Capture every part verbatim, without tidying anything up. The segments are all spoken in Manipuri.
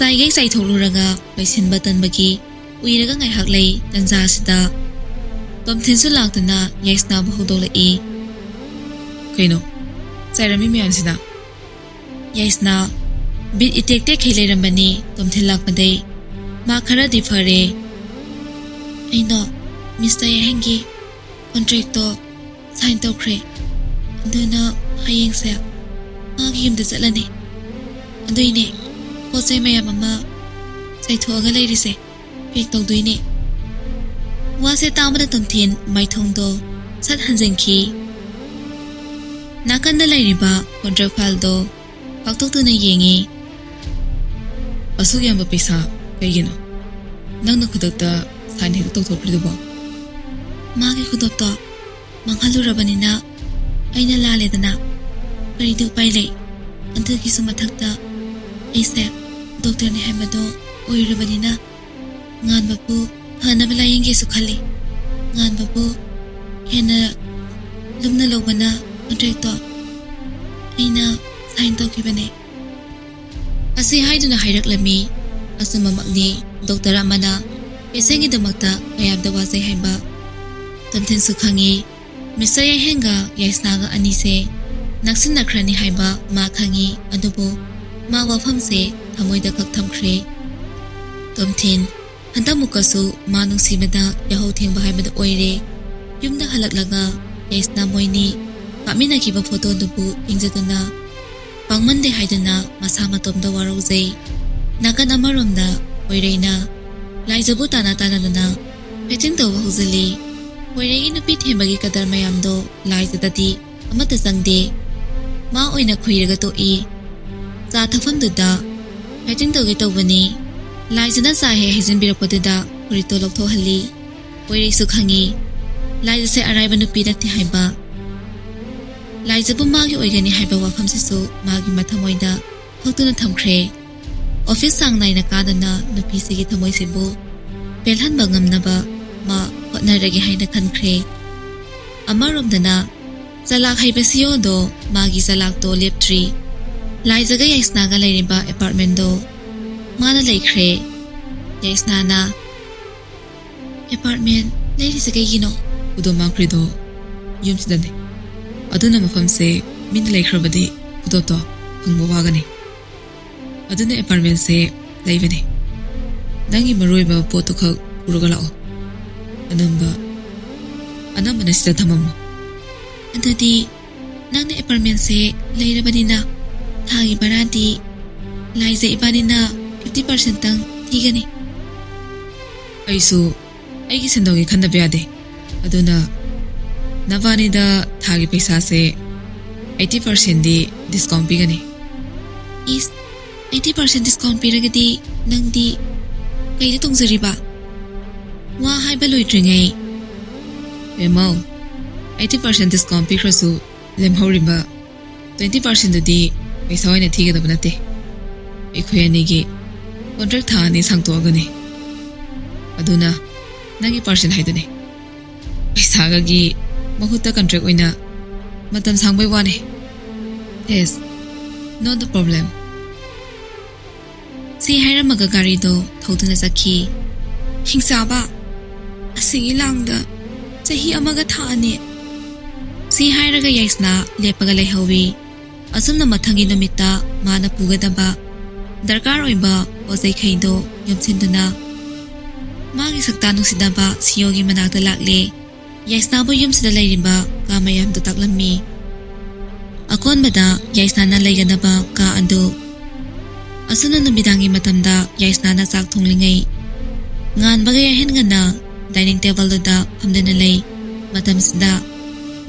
ꯆꯥꯏꯒꯩ ꯆꯥꯏꯊꯣꯛꯂꯨꯔꯒ ꯂꯣꯏꯁꯤꯟꯕ ꯇꯟꯕꯒꯤ ꯎꯏꯔꯒ ꯉꯥꯏꯍꯥꯛ ꯂꯩ꯫ ꯇꯟꯖꯥ ꯑꯁꯤꯗ ꯇꯣꯝꯊꯤꯟꯁꯨ ꯂꯥꯛꯇꯨꯅ ꯌꯥꯏꯁꯅꯥꯕꯨ ꯍꯧꯗꯣꯛꯂꯛꯏ꯫ "ꯀꯩꯅꯣ ꯆꯥꯏꯔꯝꯃꯤ ꯃꯌꯥꯝꯁꯤꯅ?" ꯌꯥꯏꯁꯅꯥ ꯕꯤꯠ ꯏꯇꯦꯛ ꯇꯦꯛꯈꯩ ꯂꯩꯔꯝꯕꯅꯤ ꯇꯣꯝꯊꯤꯟ ꯂꯥꯛꯄꯗꯩ꯫ ꯃꯥ ꯈꯔꯗꯤ ꯐꯔꯦ꯫ "ꯑꯩꯗꯣ ꯃꯤꯁꯇꯔ ꯌꯥꯏꯍꯟꯒꯤ ꯀꯣꯟꯇ꯭ꯔꯦꯛꯇꯣ ꯁꯥꯏꯟ ꯇꯧꯈ꯭ꯔꯦ꯫ ꯑꯗꯨꯅ ꯍꯌꯦꯡꯁꯦ ꯃꯥꯒꯤ ꯌꯨꯝꯗ ꯆꯠꯂꯅꯤ꯫ ꯑꯗꯨꯏꯅꯦ ꯄꯣꯠ ꯆꯩ ꯃꯌꯥꯝ ꯑꯃ ꯆꯥꯏꯊꯣꯛꯑꯒ ꯂꯩꯔꯤꯁꯦ꯫ ꯄꯦꯛ ꯇꯧꯗꯣꯏꯅꯦ꯫" ꯋꯥꯁꯦ ꯇꯥꯕꯗ ꯇꯣꯝꯊꯤꯟ ꯃꯥꯏꯊꯣꯡꯗꯣ ꯁꯠ ꯍꯟꯖꯤꯟꯈꯤ꯫ ꯅꯥꯀꯟꯗ ꯂꯩꯔꯤꯕ ꯀꯣꯟꯇ꯭ꯔꯦꯛ ꯐꯥꯏꯜꯗꯣ ꯐꯥꯛꯇꯣꯛꯇꯨꯅ ꯌꯦꯡꯉꯤ꯫ "ꯑꯁꯨꯛ ꯌꯥꯝꯕ ꯄꯩꯁꯥ ꯀꯩꯒꯤꯅꯣ? ꯅꯪꯅ ꯈꯨꯗꯛꯇ ꯁꯥꯏꯟ ꯍꯦꯛꯇ ꯇꯧꯊꯣꯛꯈ꯭ꯔꯤꯗꯨꯕꯣ?" "ꯃꯥꯒꯤ ꯈꯨꯗꯣꯞꯇꯣ ꯃꯥꯡꯍꯜꯂꯨꯔꯕꯅꯤꯅ ꯑꯩꯅ ꯂꯥꯜꯂꯦꯗꯅ꯫ ꯀꯔꯤꯗꯤ ꯎꯄꯥꯏ ꯂꯩ? ꯑꯗꯨꯒꯤꯁꯨ ꯃꯊꯛꯇ ꯑꯩꯁꯦ ꯗꯣꯛꯇꯔꯅꯤ ꯍꯥꯏꯕꯗꯣ ꯑꯣꯏꯔꯨꯔꯕꯅꯤꯅ ꯉꯥꯟꯕꯕꯨ ꯐꯅꯕ ꯂꯥꯌꯦꯡꯒꯦꯁꯨ ꯈꯜꯂꯤ꯫ ꯉꯥꯟꯕꯕꯨ ꯍꯦꯟꯅ ꯂꯨꯝꯅ ꯂꯧꯕꯅ ꯀꯣꯟꯇ꯭ꯔꯦꯛꯇꯣ ꯑꯩꯅ ꯁꯥꯏꯟ ꯇꯧꯈꯤꯕꯅꯦ꯫" ꯑꯁꯤ ꯍꯥꯏꯗꯨꯅ ꯍꯥꯏꯔꯛꯂꯝꯃꯤ꯫ ꯑꯆꯨꯝꯕꯃꯛꯅꯤ, ꯗꯣꯛꯇꯔ ꯑꯃꯅ ꯄꯦꯁꯦꯟꯒꯤꯗꯃꯛꯇ ꯀꯌꯥꯝꯗ ꯋꯥꯖꯩ ꯍꯥꯏꯕ ꯇꯣꯝꯊꯤꯟꯁꯨ ꯈꯪꯉꯤ꯫ ꯃꯤꯁꯇꯔ ꯌꯥꯏꯍꯦꯟꯒ ꯌꯥꯏꯁꯅꯥꯒ ꯑꯅꯤꯁꯦ ꯅꯛꯁꯤꯟꯅꯈ꯭ꯔꯅꯤ ꯍꯥꯏꯕ ꯃꯥ ꯈꯪꯉꯤ, ꯑꯗꯨꯕꯨ ꯃꯥ ꯋꯥꯐꯝꯁꯦ ꯊꯃꯣꯏꯗ ꯈꯛ ꯊꯝꯈ꯭ꯔꯦ꯫ ꯇꯣꯝꯊꯤꯟ ꯍꯟꯗꯛꯃꯨꯛꯀꯁꯨ ꯃꯥ ꯅꯨꯡꯁꯤꯕꯗ ꯌꯥꯍꯧ ꯊꯦꯡꯕ ꯍꯥꯏꯕꯗꯨ ꯑꯣꯏꯔꯦ꯫ ꯌꯨꯝꯗ ꯍꯜꯂꯛꯂꯒ ꯌꯥꯏꯁꯅꯥ ꯃꯣꯏꯅꯤ ꯀꯥꯞꯃꯤꯟꯅꯈꯤꯕ ꯐꯣꯇꯣꯗꯨꯕꯨ ꯌꯦꯡꯖꯗꯨꯅ ꯄꯥꯡꯃꯟꯗꯦ ꯍꯥꯏꯗꯨꯅ ꯃꯁꯥ ꯃꯇꯣꯝꯇ ꯋꯥꯔꯧꯖꯩ꯫ ꯅꯥꯀꯟ ꯑꯃꯔꯣꯝꯗ ꯀꯣꯏꯔꯩꯅ ꯂꯥꯏꯖꯕꯨ ꯇꯥꯅ ꯇꯥꯅꯗꯨꯅ ꯐꯦꯇꯤꯡ ꯇꯧꯕ ꯍꯧꯖꯤꯜꯂꯤ꯫ ꯀꯣꯏꯔꯩꯒꯤ ꯅꯨꯄꯤ ꯊꯦꯝꯕꯒꯤ ꯀꯗꯔ ꯃꯌꯥꯝꯗꯣ ꯂꯥꯏꯖꯗꯗꯤ ꯑꯃꯠꯇ ꯆꯪꯗꯦ꯫ ꯃꯥ ꯑꯣꯏꯅ ꯈꯨꯏꯔꯒ ꯇꯣꯛꯏ꯫ ꯆꯥ ꯊꯛꯐꯝꯗꯨꯗ ꯐꯦꯇꯤꯡ ꯇꯧꯒꯦ ꯇꯧꯕꯅꯤ꯫ ꯂꯥꯏꯖꯅ ꯆꯥ ꯍꯦꯛ ꯍꯩꯖꯤꯟꯕꯤꯔꯛꯄꯗꯨꯗ ꯐꯨꯔꯤꯠꯇꯣ ꯂꯧꯊꯣꯛꯍꯜꯂꯤ꯫ ꯀꯣꯏꯔꯩꯁꯨ ꯈꯪꯉꯤ, ꯂꯥꯏꯖꯁꯦ ꯑꯔꯥꯏꯕ ꯅꯨꯄꯤ ꯅꯠꯇꯦ ꯍꯥꯏꯕ꯫ ꯂꯥꯏꯖꯕꯨ ꯃꯥꯒꯤ ꯑꯣꯏꯒꯅꯤ ꯍꯥꯏꯕ ꯋꯥꯐꯝꯁꯤꯁꯨ ꯃꯥꯒꯤ ꯃꯊꯃꯣꯏꯗ ꯍꯧꯗꯨꯅ ꯊꯝꯈ꯭ꯔꯦ꯫ ꯑꯣꯐꯤꯁ ꯆꯥꯡ ꯅꯥꯏꯅ ꯀꯥꯗꯅ ꯅꯨꯄꯤꯁꯤꯒꯤ ꯊꯃꯣꯏꯁꯤꯕꯨ ꯄꯦꯜꯍꯟꯕ ꯉꯝꯅꯕ ꯃꯥ ꯍꯣꯠꯅꯔꯒꯦ ꯍꯥꯏꯅ ꯈꯟꯈ꯭ꯔꯦ꯫ ꯑꯃꯔꯣꯝꯗꯅ ꯆꯂꯥꯛ ꯍꯩꯕ ꯁꯤꯌꯣꯗꯣ ꯃꯥꯒꯤ ꯆꯂꯥꯛꯇꯣ ꯂꯦꯞꯇ꯭ꯔꯤ꯫ ꯂꯥꯏꯖꯒ ꯌꯥꯏꯁꯅꯥꯒ ꯂꯩꯔꯤꯕ ꯑꯦꯄꯥꯔꯠꯃꯦꯟꯗꯣ ꯃꯥꯅ ꯂꯩꯈ꯭ꯔꯦ꯫ ꯌꯥꯏꯁꯅꯥꯅ, "ꯑꯦꯄꯥꯔꯠꯃꯦꯟ ꯂꯩꯔꯤꯁꯦ ꯀꯩꯒꯤꯅꯣ?" ꯈꯨꯗꯣꯝ ꯃꯥꯡꯈ꯭ꯔꯤꯗꯣ ꯌꯨꯝꯁꯤꯗꯅꯦ꯫ ꯑꯗꯨꯅ ꯃꯐꯝꯁꯦ ꯃꯤꯅ ꯂꯩꯈ꯭ꯔꯕꯗꯤ ꯈꯨꯗꯣꯞꯇꯣ ꯐꯪꯕ ꯋꯥꯒꯅꯤ꯫ ꯑꯗꯨꯅ ꯑꯦꯄꯥꯔꯠꯃꯦꯟꯁꯦ ꯂꯩꯕꯅꯦ꯫ ꯅꯪꯒꯤ ꯃꯔꯨꯑꯣꯏꯕ ꯄꯣꯠꯇꯨ ꯈꯛ ꯄꯨꯔꯒ ꯂꯥꯛꯑꯣ꯫ ꯑꯅꯝꯕ, ꯑꯅꯝꯕꯅ ꯁꯤꯗ ꯊꯝꯃꯝꯃꯣ꯫ ꯑꯗꯨꯗꯤ ꯅꯪꯅ ꯑꯦꯄꯥꯔꯠꯃꯦꯟꯁꯦ ꯂꯩꯔꯕꯅꯤꯅ ꯊꯥꯒꯤ ꯚꯔꯥꯗꯤ ꯂꯥꯏꯖ ꯏꯕꯥꯅꯤꯅ fifty percent ꯇꯪ ꯊꯤꯒꯅꯤ꯫ ꯑꯩꯁꯨ ꯑꯩꯒꯤ ꯁꯦꯟꯗꯣꯡꯒꯤ ꯈꯟꯗꯕ ꯌꯥꯗꯦ꯫ ꯑꯗꯨꯅ ꯅꯕꯥꯅꯤꯗ ꯊꯥꯒꯤ ꯄꯩꯁꯥꯁꯦ eighty percent ꯗꯤ discount ꯄꯤꯒꯅꯤ꯫ ꯏꯁ, eighty percent discount ꯄꯤꯔꯒꯗꯤ ꯅꯪꯗꯤ ꯀꯩꯗ ꯇꯣꯡꯖꯔꯤꯕ? ꯋꯥ ꯍꯥꯏꯕ ꯂꯣꯏꯗ꯭ꯔꯤꯉꯩ, ꯕꯦꯝꯃꯧ, eighty percent discount ꯄꯤꯈ꯭ꯔꯁꯨ ꯂꯦꯝꯍꯧꯔꯤꯕ twenty percent ꯗꯨꯗꯤ ꯄꯩꯁꯥ ꯑꯣꯏꯅ ꯊꯤꯒꯗꯕ ꯅꯠꯇꯦ꯫ ꯑꯩꯈꯣꯏ ꯑꯅꯤꯒꯤ contract ꯊꯥ ꯑꯅꯤ ꯁꯥꯡꯇꯣꯛꯑꯒꯅꯤ꯫ ꯑꯗꯨꯅ ꯅꯪꯒꯤ percent ꯍꯥꯏꯗꯨꯅꯤ꯫ ꯄꯩꯁꯥꯒꯒꯤ ꯃꯍꯨꯠꯇ contract ꯑꯣꯏꯅ ꯃꯇꯝ ꯁꯥꯡꯕꯩ ꯋꯥꯅꯦ꯫ Yes, not the problem꯫ ꯁꯤ ꯍꯥꯏꯔꯝꯃꯒ ꯒꯥꯔꯤꯗꯣ ꯊꯧꯗꯨꯅ ꯆꯠꯈꯤ꯫ ꯍꯤꯡꯆꯥꯕ, ꯑꯁꯤꯒꯤ ꯂꯥꯡꯗ ꯆꯍꯤ ꯑꯃꯒ ꯊꯥ ꯑꯅꯤ꯫ ꯁꯤ ꯍꯥꯏꯔꯒ ꯌꯥꯏꯁꯅꯥ ꯂꯦꯞꯄꯒ ꯂꯩꯍꯧꯋꯤ꯫ ꯑꯁꯨꯝꯅ ꯃꯊꯪꯒꯤ ꯅꯨꯃꯤꯠꯇ ꯃꯥꯅ ꯄꯨꯒꯗꯕ ꯗꯔꯀꯥꯔ ꯑꯣꯏꯕ ꯄꯣꯠ ꯆꯩꯈꯩꯗꯣ ꯌꯣꯝꯁꯤꯟꯗꯨꯅ ꯃꯥꯒꯤ ꯁꯛꯇꯥ ꯅꯨꯡꯁꯤꯅꯕ ꯁꯤꯌꯣꯒꯤ ꯃꯅꯥꯛꯇ ꯂꯥꯛꯂꯦ꯫ ꯌꯥꯏꯁꯅꯥꯕꯨ ꯌꯨꯝꯁꯤꯗ ꯂꯩꯔꯤꯕ ꯀꯥ ꯃꯌꯥꯝꯗꯣ ꯇꯥꯛꯂꯝꯃꯤ꯫ ꯑꯀꯣꯟꯕꯗ ꯌꯥꯏꯁꯅꯥꯅ ꯂꯩꯒꯗꯕ ꯀꯥ ꯑꯗꯨ꯫ ꯑꯁꯨꯝꯅ ꯅꯨꯃꯤꯗꯥꯡꯒꯤ ꯃꯇꯝꯗ ꯌꯥꯏꯁꯅꯥꯅ ꯆꯥꯛ ꯊꯣꯡꯂꯤꯉꯩ, ꯉꯥꯟꯕꯒ ꯌꯥꯏꯍꯟꯒꯅ dining tableꯗꯨꯗ ꯐꯝꯗꯨꯅ ꯂꯩ꯫ ꯃꯇꯝꯁꯤꯗ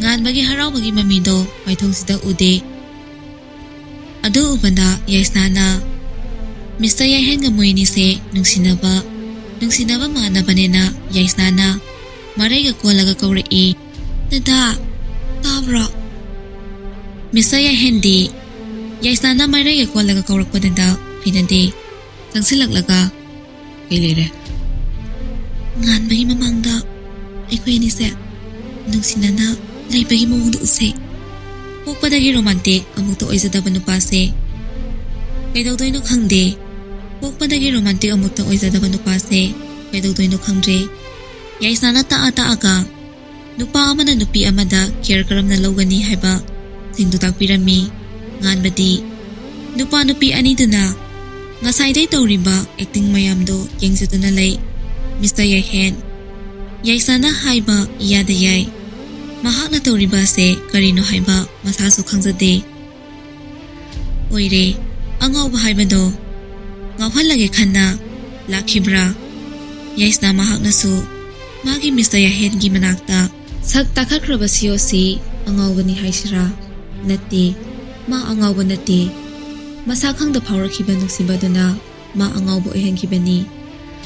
ꯉꯥꯟꯕꯒꯤ ꯍꯔꯥꯎꯕꯒꯤ ꯃꯃꯤꯗꯣ ꯃꯥꯏꯊꯣꯡꯁꯤꯗ ꯎꯗꯦ꯫ ꯑꯗꯨ ꯎꯕꯗ ꯌꯥꯏꯁꯅꯥꯅ, "ꯃꯤꯁꯇꯔ ꯌꯥꯏꯍꯦꯟꯒ ꯃꯣꯏ ꯑꯅꯤꯁꯦ ꯅꯨꯡꯁꯤꯅꯕ, ꯅꯨꯡꯁꯤꯅꯕ ꯃꯥꯟꯅꯕꯅꯦꯅ" ꯌꯥꯏꯁꯅꯥꯅ ꯃꯔꯩꯒ ꯀꯣꯜꯂꯒ ꯀꯧꯔꯛꯏ꯫ "ꯗꯗꯥ, ꯇꯥꯕ꯭ꯔꯣ?" ꯃꯤꯁꯇꯔ ꯌꯥꯏꯍꯦꯟꯗꯤ ꯌꯥꯏꯁꯅꯥꯅ ꯃꯔꯩꯒ ꯀꯣꯜꯂꯒ ꯀꯧꯔꯛꯄꯗꯨꯗ ꯍꯩꯅꯗꯦ꯫ ꯆꯪꯁꯤꯜꯂꯛꯂꯒ, "ꯀꯩ ꯂꯩꯔꯦ?" "ꯉꯥꯟꯕꯒꯤ ꯃꯃꯥꯡꯗ ꯑꯩꯈꯣꯏ ꯑꯅꯤꯁꯦ ꯅꯨꯡꯁꯤꯅꯅ ꯂꯩꯕꯒꯤ ꯃꯑꯣꯡꯗ ꯎꯁꯦ꯫ ꯄꯣꯛꯄꯗꯒꯤ romantic ꯑꯃꯨꯛꯇ ꯑꯣꯏꯖꯗꯕ ꯅꯨꯄꯥꯁꯦ ꯀꯩꯗꯧꯗꯣꯏꯅꯣ ꯈꯪꯗꯦ꯫ ꯄꯣꯛꯄꯗꯒꯤ ꯔꯣꯃꯥꯟꯇꯤꯛ ꯑꯃꯨꯛꯇ ꯑꯣꯏꯖꯗꯕ ꯅꯨꯄꯥꯁꯦ ꯀꯩꯗꯧꯗꯣꯏꯅꯣ ꯈꯪꯗ꯭ꯔꯦ꯫ ꯌꯥꯏꯁꯅꯥꯅ ꯇꯥꯛꯑ ꯇꯥꯛꯑꯒ ꯅꯨꯄꯥ ꯑꯃꯅ ꯅꯨꯄꯤ ꯑꯃꯗ ꯀꯦꯌꯔ ꯀꯔꯝꯅ ꯂꯧꯒꯅꯤ ꯍꯥꯏꯕꯁꯤꯡꯗꯨ ꯇꯥꯛꯄꯤꯔꯝꯃꯤ꯫ ꯉꯥꯟꯕꯗꯤ ꯅꯨꯄꯥ ꯅꯨꯄꯤ ꯑꯅꯤꯗꯨꯅ ꯉꯁꯥꯏꯗꯩ ꯇꯧꯔꯤꯕ ꯑꯦꯛꯇꯤꯡ ꯃꯌꯥꯝꯗꯣ ꯌꯦꯡꯖꯗꯨꯅ ꯂꯩ꯫ ꯃꯤꯁꯇꯔ ꯌꯥꯏꯍꯦꯟ, ꯌꯥꯏꯁꯅꯥꯅ ꯍꯥꯏꯕ ꯏꯌꯥꯗ ꯌꯥꯏ꯫ ꯃꯍꯥꯛꯅ ꯇꯧꯔꯤꯕ ꯑꯁꯦ ꯀꯔꯤꯅꯣ ꯍꯥꯏꯕ ꯃꯁꯥꯁꯨ ꯈꯪꯖꯗꯦ꯫ ꯑꯣꯏꯔꯦ, ꯑꯉꯥꯎꯕ ꯍꯥꯏꯕꯗꯣ ꯉꯥꯎꯍꯜꯂꯒꯦ ꯈꯟꯅ ꯂꯥꯛꯈꯤꯕ꯭ꯔꯥ? ꯌꯥꯏꯁꯅꯥ ꯃꯍꯥꯛꯅꯁꯨ ꯃꯥꯒꯤ ꯃꯤꯁꯇꯔ ꯌꯥꯍꯦꯟꯒꯤ ꯃꯅꯥꯛꯇ ꯁꯛ ꯇꯥꯈꯠꯈ꯭ꯔꯕ ꯁꯤꯑꯣꯁꯤ ꯑꯉꯥꯎꯕꯅꯤ ꯍꯥꯏꯁꯤꯔꯥ? ꯅꯠꯇꯦ, ꯃꯥ ꯑꯉꯥꯎꯕ ꯅꯠꯇꯦ꯫ ꯃꯁꯥ ꯈꯪꯗ ꯐꯥꯎꯔꯛꯈꯤꯕ ꯅꯨꯡꯁꯤꯕꯗꯨꯅ ꯃꯥ ꯑꯉꯥꯎꯕ ꯑꯣꯏꯍꯟꯈꯤꯕꯅꯤ꯫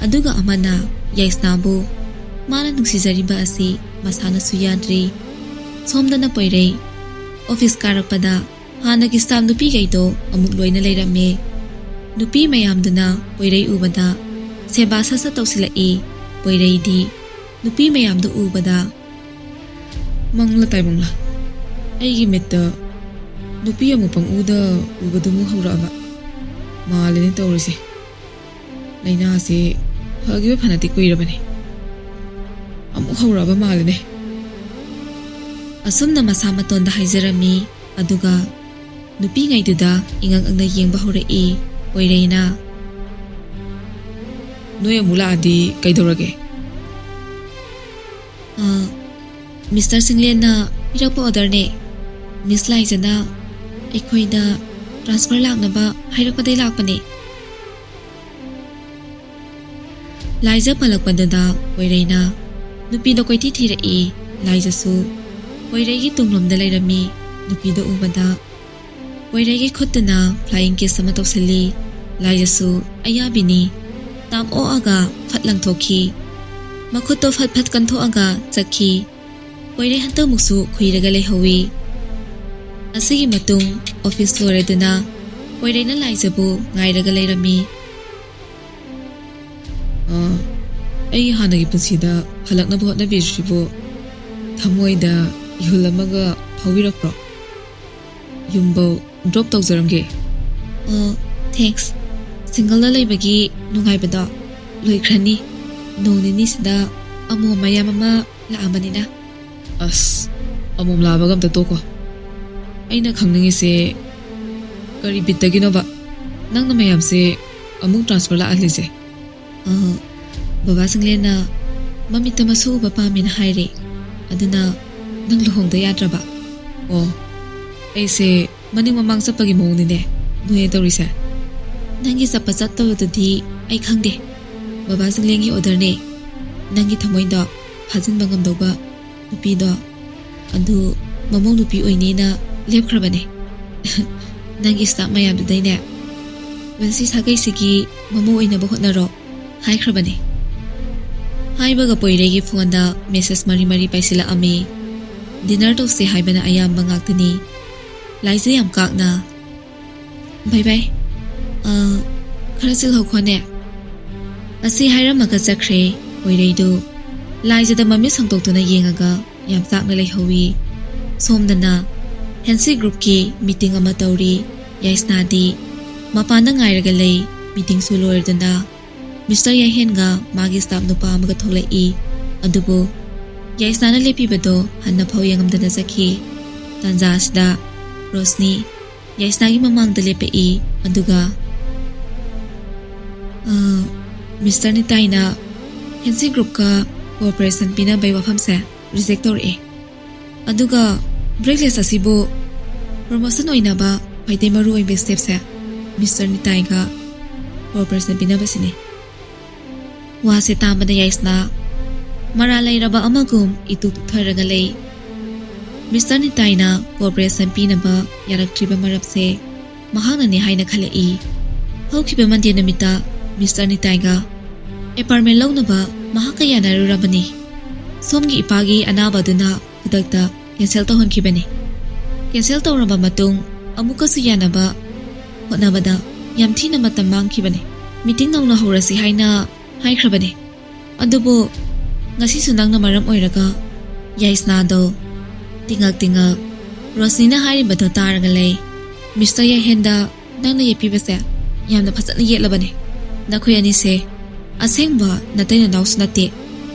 ꯑꯗꯨꯒ ꯑꯃꯅ ꯌꯥꯏꯁꯅꯥꯕꯨ ꯃꯥꯅ ꯅꯨꯡꯁꯤꯖꯔꯤꯕ ꯑꯁꯤ ꯃꯁꯥꯅꯁꯨ ꯌꯥꯗ꯭ꯔꯤ꯫ ꯁꯣꯝꯗꯅ ꯄꯣꯏꯔꯩ ꯑꯣꯐꯤꯁ ꯀꯥꯔꯛꯄꯗ ꯍꯥꯟꯅꯒꯤ ꯁ꯭ꯇꯥꯐ ꯅꯨꯄꯤꯈꯩꯗꯣ ꯑꯃꯨꯛ ꯂꯣꯏꯅ ꯂꯩꯔꯝꯃꯦ꯫ ꯅꯨꯄꯤ ꯃꯌꯥꯝꯗꯨꯅ ꯄꯣꯏꯔꯩ ꯎꯕꯗ ꯁꯦꯕꯥ ꯁꯠ ꯁꯠ ꯇꯧꯁꯤꯜꯂꯛꯏ꯫ ꯄꯣꯏꯔꯩꯗꯤ ꯅꯨꯄꯤ ꯃꯌꯥꯝꯗꯨ ꯎꯕꯗ, "ꯃꯪꯂ ꯇꯥꯏꯕꯪꯂ, ꯑꯩꯒꯤ ꯃꯤꯠꯇ ꯅꯨꯄꯤ ꯑꯃꯨꯛ ꯄꯪꯎꯗ ꯎꯕꯗꯨꯃꯨꯛ ꯍꯧꯔꯛꯑꯕ ꯃꯥꯜꯂꯦꯅꯦ ꯇꯧꯔꯤꯁꯦ꯫ ꯂꯥꯏꯅꯥꯁꯦ ꯐꯈꯤꯕ ꯐꯅꯗꯤ ꯀꯨꯏꯔꯕꯅꯦ, ꯑꯃꯨꯛ ꯍꯧꯔꯛꯑꯕ ꯃꯥꯜꯂꯦꯅꯦ"꯫ ꯑꯁꯨꯝꯅ ꯃꯁꯥ ꯃꯇꯣꯟꯗ ꯍꯥꯏꯖꯔꯝꯃꯤ꯫ ꯑꯗꯨꯒ ꯅꯨꯄꯤꯉꯩꯗꯨꯗ ꯏꯉꯛ ꯉꯛꯅ ꯌꯦꯡꯕ ꯍꯧꯔꯛꯏ꯫ ꯄꯣꯏꯔꯩꯅ, "ꯅꯣꯏ ꯑꯃꯨꯛ ꯂꯥꯛꯑꯗꯤ ꯀꯩꯗꯧꯔꯒꯦ?" "ꯑ, ꯃꯤꯁꯇꯔ ꯆꯤꯡꯂꯦꯟꯅ ꯄꯤꯔꯛꯄ ꯑꯣꯔꯗꯔꯅꯦ꯫ ꯃꯤꯁ ꯂꯥꯏꯖꯅ ꯑꯩꯈꯣꯏꯗ ꯇ꯭ꯔꯥꯟꯁꯐꯔ ꯂꯥꯛꯅꯕ ꯍꯥꯏꯔꯛꯄꯗꯩ ꯂꯥꯛꯄꯅꯦ"꯫ ꯂꯥꯏꯖ ꯄꯜꯂꯛꯄꯗꯨꯗ ꯄꯣꯏꯔꯩꯅ ꯅꯨꯄꯤꯗꯣ ꯀꯣꯏꯊꯤ ꯊꯤꯔꯛꯏ꯫ ꯂꯥꯏꯖꯁꯨ ꯄꯣꯏꯔꯩꯒꯤ ꯇꯨꯡꯂꯣꯝꯗ ꯂꯩꯔꯝꯃꯤ꯫ ꯅꯨꯄꯤꯗꯣ ꯎꯕꯗ ꯄꯣꯏꯔꯩꯒꯤ ꯈꯨꯠꯇꯨꯅ ꯐ꯭ꯂꯥꯏꯌꯤꯡ ꯀꯤꯁ ꯑꯃ ꯇꯧꯁꯤꯜꯂꯤ꯫ ꯂꯥꯏꯖꯁꯨ ꯑꯌꯥꯕꯤꯅꯤ꯫ ꯇꯥꯝ ꯑꯣꯛꯑꯒ ꯐꯠ ꯂꯪꯊꯣꯛꯈꯤ꯫ ꯃꯈꯨꯠꯇꯣ ꯐꯠ ꯐꯠ ꯀꯟꯊꯣꯛꯑꯒ ꯆꯠꯈꯤ꯫ ꯄꯣꯏꯔꯩ ꯍꯟꯇꯛꯃꯨꯛꯁꯨ ꯈꯨꯏꯔꯒ ꯂꯩꯍꯧꯋꯤ꯫ ꯑꯁꯤꯒꯤ ꯃꯇꯨꯡ ꯑꯣꯐꯤꯁ ꯂꯣꯏꯔꯗꯨꯅ ꯄꯣꯏꯔꯩꯅ ꯂꯥꯏꯖꯕꯨ ꯉꯥꯏꯔꯒ ꯂꯩꯔꯝꯃꯤ꯫ "ꯑ, ꯑꯩ ꯍꯥꯟꯅꯒꯤ ꯄꯨꯟꯁꯤꯗ ꯍꯜꯂꯛꯅꯕ ꯍꯣꯠꯅꯕꯤꯔꯤꯁꯤꯕꯨ ꯊꯃꯣꯏꯗ ꯏꯍꯨꯜ ꯑꯃꯒ ꯐꯥꯎꯕꯤꯔꯛꯄ꯭ꯔꯣ? ꯌꯨꯝꯕꯧ ꯗ꯭ꯔꯣꯞ ꯇꯧꯖꯔꯝꯒꯦ"꯫ "ꯑ, ꯊꯦꯡꯛꯁ꯫ ꯁꯤꯡꯒꯜꯗ ꯂꯩꯕꯒꯤ ꯅꯨꯡꯉꯥꯏꯕꯗꯣ ꯂꯣꯏꯈ꯭ꯔꯅꯤ꯫ ꯅꯣꯡ ꯅꯤꯅꯤꯁꯤꯗ ꯑꯃꯣꯝ ꯃꯌꯥꯝ ꯑꯃ ꯂꯥꯛꯑꯕꯅꯤꯅ꯫ ꯑꯁ, ꯑꯃꯣꯝ ꯂꯥꯛꯑꯕꯒ ꯑꯝꯇ ꯇꯣꯛꯈꯣ꯫ ꯑꯩꯅ ꯈꯪꯅꯤꯡꯉꯤꯁꯦ ꯀꯔꯤ ꯕꯤꯠꯇꯒꯤꯅꯣꯕ ꯅꯪꯅ ꯃꯌꯥꯝꯁꯦ ꯑꯃꯨꯛ ꯇ꯭ꯔꯥꯟꯁꯐꯔ ꯂꯥꯛꯍꯜꯂꯤꯁꯦ? ꯑ, ꯕꯕꯥ ꯁꯪꯂꯦꯟꯅ ꯃꯃꯤꯠꯇ ꯃꯁꯨ ꯎꯕ ꯄꯥꯝꯃꯦꯅ ꯍꯥꯏꯔꯦ꯫ ꯑꯗꯨꯅ ꯅꯪ ꯂꯨꯍꯣꯡꯗ ꯌꯥꯗ꯭ꯔꯕ? ꯑꯣ, ꯑꯩꯁꯦ ꯃꯅꯤꯡ ꯃꯃꯥꯡ ꯆꯠꯄꯒꯤ ꯃꯑꯣꯡꯅꯤꯅꯦ ꯅꯣꯏꯅ ꯇꯧꯔꯤꯁꯦ꯫ ꯅꯪꯒꯤ ꯆꯠꯄ ꯆꯠꯇꯕꯗꯨꯗꯤ ꯑꯩ ꯈꯪꯗꯦ꯫ ꯕꯕꯥ ꯁꯪꯂꯦꯟꯒꯤ ꯑꯣꯔꯗꯔꯅꯦ꯫ ꯅꯪꯒꯤ ꯊꯃꯣꯏꯗꯣ ꯐꯥꯖꯤꯟꯕ ꯉꯝꯗꯧꯕ ꯅꯨꯄꯤꯗꯣ ꯑꯗꯨ ꯃꯃꯧ ꯅꯨꯄꯤ ꯑꯣꯏꯅꯦꯅ ꯂꯦꯞꯈ꯭ꯔꯕꯅꯦ꯫ ꯅꯪꯒꯤ ꯁ꯭ꯇꯥꯐ ꯃꯌꯥꯝꯗꯨꯗꯩꯅꯦ, "ꯋꯦꯜꯁꯤ ꯁꯥꯒꯩꯁꯤꯒꯤ ꯃꯃꯧ ꯑꯣꯏꯅꯕ ꯍꯣꯠꯅꯔꯣ" ꯍꯥꯏꯈ꯭ꯔꯕꯅꯦ꯫ ꯍꯥꯏꯕꯒ ꯄꯣꯏꯔꯩꯒꯤ ꯐꯣꯟꯗ ꯃꯦꯁꯦꯖ ꯃꯔꯤ ꯃꯔꯤ ꯄꯥꯏꯁꯤꯜꯂꯛꯑꯝꯃꯤ꯫ ꯗꯤꯅꯔ ꯇꯧꯁꯦ ꯍꯥꯏꯕꯅ ꯑꯌꯥꯝꯕ ꯉꯥꯛꯇꯅꯤ꯫ ꯂꯥꯏꯖ ꯌꯥꯝ ꯀꯥꯛꯅ, "ꯕꯥꯏ ꯕꯥꯏ꯫ ꯑ, ꯈꯔ ꯆꯤꯜꯍꯧꯈꯣꯅꯦ"꯫ ꯑꯁꯤ ꯍꯥꯏꯔꯝꯃꯒ ꯆꯠꯈ꯭ꯔꯦ ꯄꯣꯏꯔꯩꯗꯨ꯫ ꯂꯥꯏꯖꯗ ꯃꯃꯤꯠ ꯁꯪꯗꯣꯛꯇꯨꯅ ꯌꯦꯡꯉꯒ ꯌꯥꯝ ꯆꯥꯛꯅ ꯂꯩꯍꯧꯏ꯫ ꯁꯣꯝꯗꯅ ꯍꯦꯟꯁꯤ ꯒ꯭ꯔꯨꯞꯀꯤ ꯃꯤꯇꯤꯡ ꯑꯃ ꯇꯧꯔꯤ꯫ ꯌꯥꯏꯁꯅꯥꯗꯤ ꯃꯄꯥꯟꯗ ꯉꯥꯏꯔꯒ ꯂꯩ꯫ ꯃꯤꯇꯤꯡꯁꯨ ꯂꯣꯏꯔꯗꯨꯅ ꯃꯤꯁꯇꯔ ꯌꯥꯏꯍꯦꯟꯒ ꯃꯥꯒꯤ ꯁ꯭ꯇꯥꯐ ꯅꯨꯄꯥ ꯑꯃꯒ ꯊꯣꯛꯂꯛꯏ꯫ ꯑꯗꯨꯕꯨ ꯌꯥꯏꯁꯅꯥꯅ ꯂꯦꯞꯄꯤꯕꯗꯣ ꯍꯟꯅ ꯐꯥꯎ ꯌꯦꯡꯉꯝꯗꯅ ꯆꯠꯈꯤ꯫ ꯇꯥꯟꯖꯥ ꯑꯁꯤꯗ ꯔꯣꯁꯅꯤ ꯌꯥꯏꯁꯅꯥꯒꯤ ꯃꯃꯥꯡꯗ ꯂꯦꯞꯄꯛꯏ꯫ ꯑꯗꯨꯒ, "ꯑ, ꯃꯤꯁꯇꯔ ꯅꯤꯇꯥꯏꯅ ꯍꯦꯟꯁꯤ ꯒ꯭ꯔꯨꯞꯀ ꯀꯣꯑꯣꯄꯔꯦꯁꯟ ꯄꯤꯅꯕꯩ ꯋꯥꯐꯝꯁꯦ ꯔꯤꯖꯦꯛ ꯇꯧꯔꯛꯑꯦ꯫ ꯑꯗꯨꯒ ꯕ꯭ꯔꯦꯛꯂꯦꯁ ꯑꯁꯤꯕꯨ ꯄ꯭ꯔꯣꯃꯣꯁꯟ ꯑꯣꯏꯅꯕ ꯈ꯭ꯋꯥꯏꯗꯩ ꯃꯔꯨ ꯑꯣꯏꯕ ꯁ꯭ꯇꯦꯞꯁꯦ ꯃꯤꯁꯇꯔ ꯅꯤꯇꯥꯏꯒ ꯀꯣꯑꯣꯄꯔꯦꯁꯟ ꯄꯤꯅꯕꯁꯤꯅꯤ"꯫ ꯋꯥꯁꯦ ꯇꯥꯕꯗ ꯌꯥꯏꯁꯅꯥ ꯃꯔꯥꯜ ꯂꯩꯔꯕ ꯑꯃꯒꯨꯝ ꯏꯇꯨ ꯇꯨꯛꯊꯔꯒ ꯂꯩ꯫ ꯃꯤꯁꯇꯔ ꯅꯤꯇꯥꯏꯅ ꯀꯣꯑꯣꯄꯔꯦꯁꯟ ꯄꯤꯅꯕ ꯌꯥꯔꯛꯇ꯭ꯔꯤꯕ ꯃꯔꯝꯁꯦ ꯃꯍꯥꯛꯅꯅꯤ ꯍꯥꯏꯅ ꯈꯜꯂꯛꯏ꯫ ꯍꯧꯈꯤꯕ ꯃꯟꯗꯦ ꯅꯨꯃꯤꯠꯇ ꯃꯤꯁꯇꯔ ꯅꯤꯇꯥꯏꯒ ꯑꯦꯄꯥꯔꯠꯃꯦꯟ ꯂꯧꯅꯕ ꯃꯍꯥꯛꯀ ꯌꯥꯅꯔꯨꯔꯕꯅꯤ꯫ ꯁꯣꯝꯒꯤ ꯏꯄꯥꯒꯤ ꯑꯅꯥꯕ ꯑꯗꯨꯅ ꯈꯨꯗꯛꯇ ꯀꯦꯟꯁꯦꯜ ꯇꯧꯍꯟꯈꯤꯕꯅꯤ꯫ ꯀꯦꯟꯁꯦꯜ ꯇꯧꯔꯕ ꯃꯇꯨꯡ ꯑꯃꯨꯛꯀꯁꯨ ꯌꯥꯅꯕ ꯍꯣꯠꯅꯕꯗ ꯌꯥꯝ ꯊꯤꯅ ꯃꯇꯝ ꯃꯥꯡꯈꯤꯕꯅꯤ꯫ ꯃꯤꯇꯤꯡ ꯅꯧꯅ ꯍꯧꯔꯁꯤ ꯍꯥꯏꯅ ꯍꯥꯏꯈ꯭ꯔꯕꯅꯤ꯫ ꯑꯗꯨꯕꯨ ꯉꯁꯤꯁꯨ ꯅꯪꯅ ꯃꯔꯝ ꯑꯣꯏꯔꯒ ꯌꯥꯏꯁꯅꯥꯗꯣ ꯇꯤꯉꯛ ꯇꯤꯉꯛ ꯔꯣꯁꯅꯤꯅ ꯍꯥꯏꯔꯤꯕꯗꯣ ꯇꯥꯔꯒ ꯂꯩ꯫ ꯃꯤꯁꯇꯔ ꯌꯥꯏꯍꯦꯟꯗ ꯅꯪꯅ ꯌꯦꯠꯄꯤꯕꯁꯦ ꯌꯥꯝꯅ ꯐꯖꯅ ꯌꯦꯠꯂꯕꯅꯦ꯫ ꯅꯈꯣꯏ ꯑꯅꯤꯁꯦ ꯑꯁꯦꯡꯕ ꯅꯇꯩ ꯅꯅꯥꯎꯁꯨ ꯅꯠꯇꯦ,